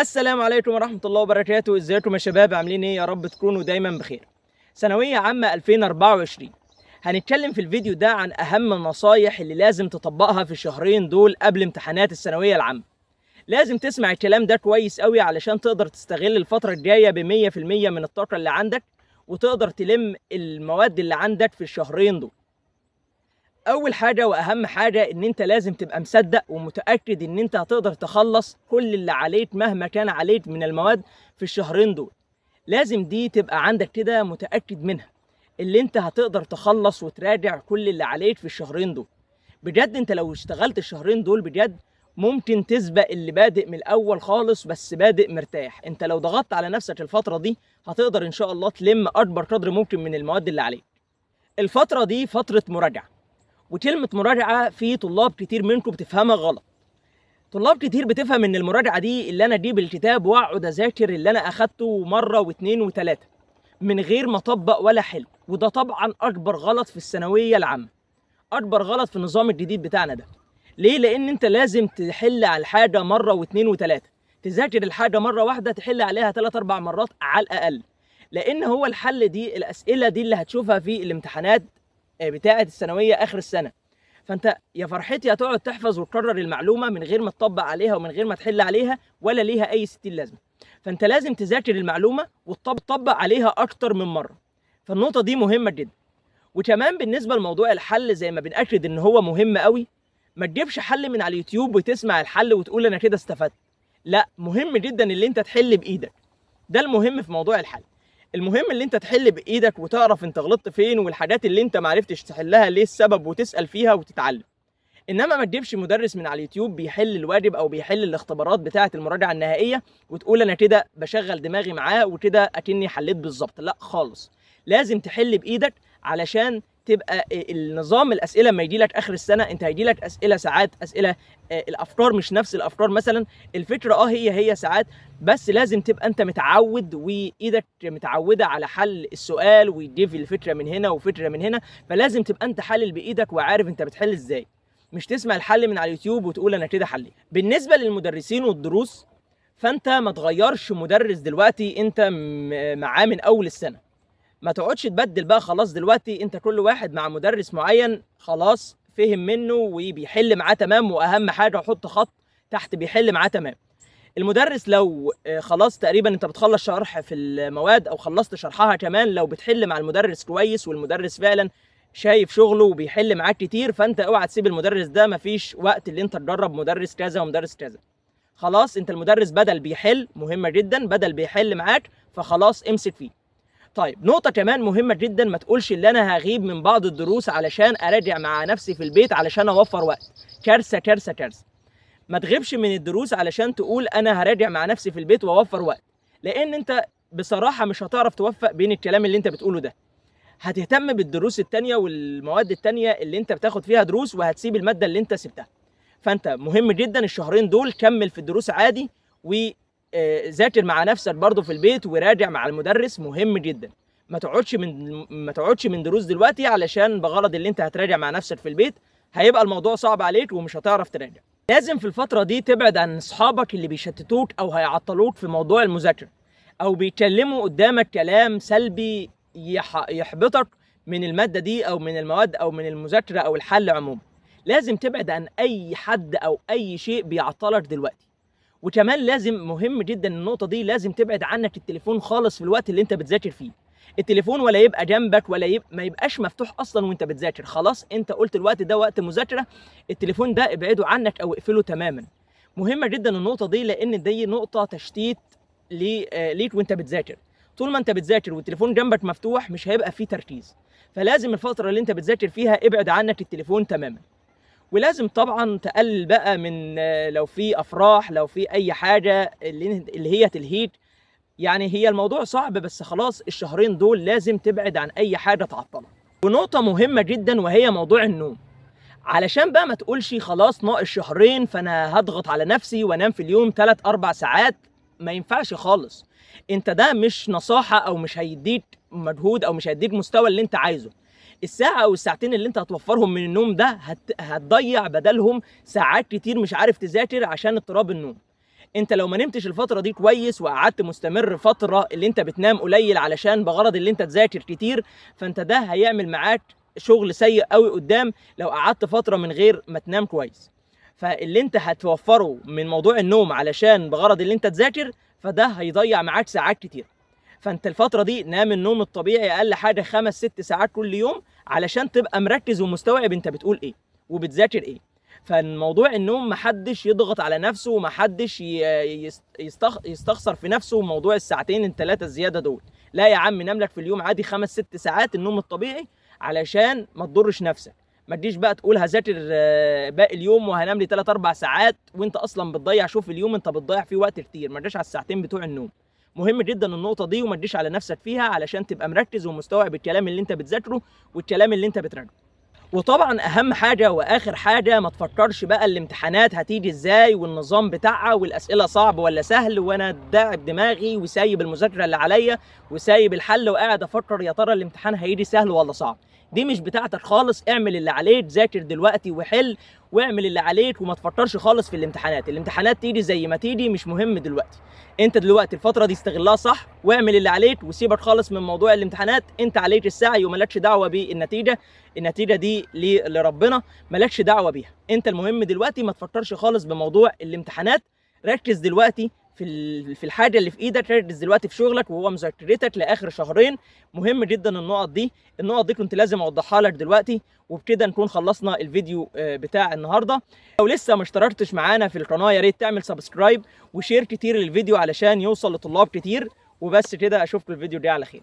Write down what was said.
السلام عليكم ورحمة الله وبركاته. ازيكم يا شباب، عاملين ايه؟ يا رب تكونوا دايما بخير. ثانوية عامة 2024 هنتكلم في الفيديو ده عن اهم النصايح اللي لازم تطبقها في الشهرين دول قبل امتحانات الثانوية العامة. لازم تسمع الكلام ده كويس قوي علشان تقدر تستغل الفترة الجاية ب100% من الطاقة اللي عندك، وتقدر تلم المواد اللي عندك في الشهرين دول. اول حاجة واهم حاجة ان انت لازم تبقى مصدق ومتأكد ان انت هتقدر تخلص كل اللي عليك مهما كان عليك من المواد في الشهرين دول. لازم دي تبقى عندك كده متأكد منها، اللي انت هتقدر تخلص وتراجع كل اللي عليك في الشهرين دول. بجد انت لو اشتغلت الشهرين دول بجد ممكن تسبق اللي بادئ من الاول خالص، بس بادئ مرتاح. انت لو ضغطت على نفسك الفترة دي هتقدر ان شاء الله تلم اكبر قدر ممكن من المواد اللي عليك. الفترة دي فترة مراجعة، وكلمة مراجعة في طلاب كتير منكم بتفهمها غلط. طلاب كتير بتفهم ان المراجعة دي اللي انا اجيب الكتاب واقعد اذاكر اللي انا اخدته مرة واتنين وتلاتة من غير ما اطبق ولا حل، وده طبعا اكبر غلط في الثانوية العامة، اكبر غلط في النظام الجديد بتاعنا ده. ليه؟ لان انت لازم تحل على الحاجة مرة واتنين وتلاتة، تذاكر الحاجة مرة واحدة تحل عليها 3-4 مرات على الاقل، لان هو الحل دي الاسئلة دي اللي هتشوفها في الامتحانات بتاعة الثانوية آخر السنة. فأنت يا فرحتي هتقعد تحفظ وتكرر المعلومة من غير ما تطبق عليها ومن غير ما تحل عليها ولا ليها أي ستين لازمة. فأنت لازم تذاكر المعلومة وتطبق عليها أكتر من مرة، فالنقطة دي مهمة جدا. وكمان بالنسبة لموضوع الحل زي ما بنأكد إن هو مهم قوي، ما تجيبش حل من على اليوتيوب وتسمع الحل وتقول أنا كده استفدت. لا، مهم جدا اللي أنت تحل بإيدك، ده المهم في موضوع الحل. المهم اللي انت تحل بايدك وتعرف انت غلطت فين والحاجات اللي انت معرفتش تحلها ليه السبب، وتسأل فيها وتتعلم. انما ما تجيبش مدرس من على اليوتيوب بيحل الواجب او بيحل الاختبارات بتاعة المراجعة النهائية وتقول انا كده بشغل دماغي معاه وكده اكني حليت بالظبط. لا خالص، لازم تحل بايدك علشان تبقى النظام الاسئلة لما يجي لك اخر السنة، انت هيجي لك اسئلة ساعات اسئلة الافكار مش نفس الافكار، مثلا الفكرة هي ساعات، بس لازم تبقى انت متعود وايدك متعوده على حل السؤال ويجيب الفكرة من هنا وفكره من هنا. فلازم تبقى انت حلل بايدك وعارف انت بتحل ازاي، مش تسمع الحل من على اليوتيوب وتقول انا كده حليت. بالنسبة للمدرسين والدروس، فانت ما تغيرش مدرس دلوقتي انت معاه من اول السنة، ما تقعدش تبدل بقى. خلاص دلوقتي انت كل واحد مع مدرس معين خلاص فهم منه وبيحل معاه تمام، واهم حاجة حط خط تحت بيحل معاه تمام. المدرس لو خلاص تقريبا انت بتخلص شرح في المواد او خلصت شرحها كمان، لو بتحل مع المدرس كويس والمدرس فعلا شايف شغله وبيحل معاك كتير، فانت اوعى تسيب المدرس ده. مفيش وقت اللي انت تجرب مدرس كذا ومدرس كذا. خلاص انت المدرس بدل بيحل، مهمة جدا، بدل بيحل معاك فخلاص امسك فيه. طيب نقطة كمان مهمة جدا، ما تقولش اللي أنا هغيب من بعض الدروس علشان أراجع مع نفسي في البيت علشان أوفر وقت. كارثة كارثة كارثة. ما تغيبش من الدروس علشان تقول أنا هراجع مع نفسي في البيت وأوفر وقت، لأن أنت بصراحة مش هتعرف توفق بين الكلام اللي أنت بتقوله ده. هتهتم بالدروس التانية والمواد التانية اللي أنت بتاخد فيها دروس وهتسيب المادة اللي أنت سبتها. فأنت مهم جدا الشهرين دول كمل في الدروس عادي، و ذاكر مع نفسك برضو في البيت وراجع مع المدرس، مهم جدا. ما تقعدش من دروس دلوقتي علشان بغرض اللي انت هتراجع مع نفسك في البيت، هيبقى الموضوع صعب عليك ومش هتعرف تراجع. لازم في الفترة دي تبعد عن اصحابك اللي بيشتتوك او هيعطلوك في موضوع المذاكرة، او بيتكلموا قدامك كلام سلبي يحبطك من المادة دي او من المواد او من المذاكرة او الحل عموما. لازم تبعد عن اي حد او اي شيء بيعطلك دلوقتي. وكمان لازم، مهم جدا النقطة دي، لازم تبعد عنك التليفون خالص في الوقت اللي انت بتذاكر فيه. التليفون ولا يبقى جنبك ولا يبقى ما يبقاش مفتوح اصلا وانت بتذاكر. خلاص انت قلت الوقت ده وقت مذاكرة، التليفون ده ابعده عنك او اقفله تماما. مهمة جدا النقطة دي، لان دي نقطة تشتيت ليك وانت بتذاكر. طول ما انت بتذاكر والتليفون جنبك مفتوح مش هيبقى فيه تركيز، فلازم الفترة اللي انت بتذاكر فيها ابعد عنك التليفون تماما. ولازم طبعا تقلل بقى من لو في افراح، لو في اي حاجة اللي هي تلهيك. هي الموضوع صعب، بس خلاص الشهرين دول لازم تبعد عن اي حاجة تعطلك. ونقطة مهمة جدا وهي موضوع النوم، علشان بقى ما تقولش خلاص ناقص شهرين فانا هضغط على نفسي وانام في اليوم 3-4 ساعات. ما ينفعش خالص. انت ده مش نصاحه او مش هيديك مجهود او مش هيديك مستوى اللي انت عايزه. الساعة أو الساعتين اللي أنت هتوفرهم من النوم ده هتضيع بدلهم ساعات كتير مش عارف تذاكر عشان اضطراب النوم. انت لو ما نمتش الفترة دي كويس وقعدت مستمر فترة اللي انت بتنام قليل علشان بغرض اللي انت تذاكر كتير، فانت ده هيعمل معاك شغل سيء قوي قدام لو قعدت فترة من غير ما تنام كويس. فاللي انت هتوفره من موضوع النوم علشان بغرض اللي انت تذاكر، فده هيضيع معاك ساعات كتير. فانت الفترة دي نام النوم الطبيعي اقل حاجة 5-6 ساعات كل يوم علشان تبقى مركز ومستوعب انت بتقول ايه وبتذاكر ايه. فالموضوع النوم محدش يضغط على نفسه، ومحدش يستخسر في نفسه موضوع الساعتين التلاتة الزيادة دول. لا يا عم، نام لك في اليوم عادي 5-6 ساعات النوم الطبيعي علشان ما تضرش نفسك. ما تجيش بقى تقول هذاكر باقي اليوم وهنام لي 3-4 ساعات وانت اصلا بتضيع. شوف اليوم انت بتضيع فيه وقت كتير، ما تجيش على الساعتين بتوع النوم. مهم جدا النقطة دي، وما تجيش على نفسك فيها علشان تبقى مركز ومستوعب الكلام اللي انت بتذاكره والكلام اللي انت بتراجعه. وطبعا اهم حاجة واخر حاجة، ما تفكرش بقى الامتحانات هتيجي ازاي والنظام بتاعها والاسئلة صعب ولا سهل، وانا داعب دماغي وسايب المذاكرة اللي عليا وسايب الحل وقاعد افكر يا ترى الامتحان هيجي سهل ولا صعب. دي مش بتاعتك خالص. اعمل اللي عليك، ذاكر دلوقتي وحل واعمل اللي عليك، وما تفكرش خالص في الامتحانات. الامتحانات تيجي زي ما تيجي، مش مهم دلوقتي. انت دلوقتي الفترة دي استغلها صح واعمل اللي عليك وسيبك خالص من موضوع الامتحانات. انت عليك السعي ومالكش دعوة بالنتيجة، النتيجة دي لربنا، مالكش دعوة بيها. انت المهم دلوقتي ما تفكرش خالص بموضوع الامتحانات. ركز دلوقتي في الحاجة اللي في ايدك، ركز دلوقتي في شغلك وهو مذاكرتك لاخر شهرين. مهم جدا النقط دي، النقط دي كنت لازم اوضحها لك دلوقتي. وبكده نكون خلصنا الفيديو بتاع النهارده. لو لسه ما اشتركتش معانا في القناة يا ريت تعمل subscribe و share كتير للفيديو علشان يوصل لطلاب كتير. وبس كده، اشوفكم الفيديو ده على خير.